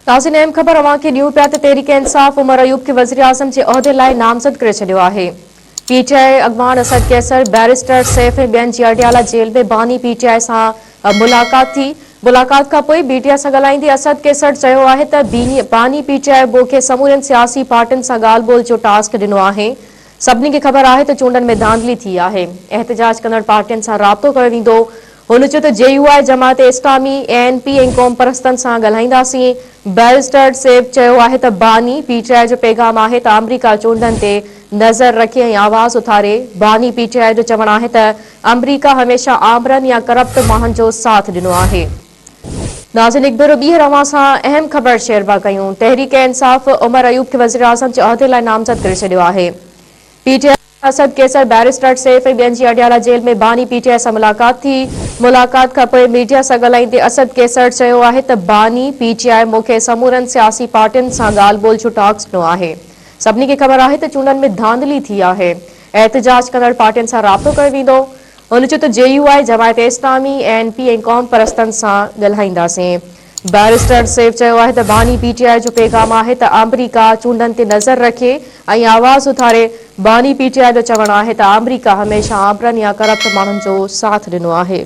ناظرين اهم خبر اوهان کي ڏيون پيا ته تحريڪ انصاف عمر ايوب کي وزيراعظم جي عهدي لاء نامزد ڪري ڇڏيو آهي. پي ٽي آء اڳواڻ اسد قيصر، بئريسٽر سيف ۽ ٻين جي اڊيالا جيل ۾ باني پي ٽي آء سان ملاقات ٿي. ملاقات کانپوء ميڊيا سان ڳالهائيندي اسد قيصر چيو آهي ته باني پي ٽي آء مون کي سمورين سياسي پارٽين سان ڳالهه ٻولهه جو ٽاسڪ ڏنو آهي. سڀني کي خبر آهي ته چونڊن ۾ ڌانڌلي ٿي آهي، احتجاج ڪندڙ پارٽين سان رابطو ڪيو ويندو. هن چيو ته جي يو آء، جماعت اسلامي، اي اين پي ۽ قومپرستن سان ڳالهائينداسين. بئريسٽر سيف چيو آهي ته باني پي ٽي آء جو پيغام آهي ته آمريڪا چونڊن تي نظر رکي ۽ آواز اٿاري. باني پي ٽي آء جو چوڻ آهي ته آمريڪا هميشه آمرن يا ڪرپٽ ماڻهن جو ساٿ ڏنو آهي. ناظرين هڪ ڀيرو ٻيهر اوهان سان اهم خبر شيئر پيا ڪيون تحريڪ انصاف عمر ايوب کي وزيراعظم جي عهدي لاء نامزد ڪري ڇڏيو آهي P T I Asad Qaiser barrister Saif ۽ ٻين جي اڊيالا جيل ۾ باني پي ٽي آء سان ملاقات ٿي ملاقات کانپوء ميڊيا سان ڳالهائيندي اسد قيصر چيو آهي ته باني پي ٽي آء مون کي سمورن سياسي پارٽين سان ڳالهه ٻولهه جو ٽاسڪ ڏنو آهي سڀني کي خبر آهي ته چونڊن ۾ ڌانڌلي ٿي آهي احتجاج ڪندڙ پارٽين سان رابطو ڪيو ويندو هن چيو ته جي يو آء، جماعت اسلامي، اي اين پي ۽ قومپرستن سان ڳالهائينداسين. بئريسٽر سيف چيو آهي ته باني پي ٽي آء جو پيغام آهي ته آمريڪا چونڊن تي نظر رکي ۽ آواز اٿاري، باني پي ٽي آء جو چوڻ آهي ته آمريڪا هميشه آمرن يا ڪرپٽ ماڻهن جو ساٿ ڏنو آهي.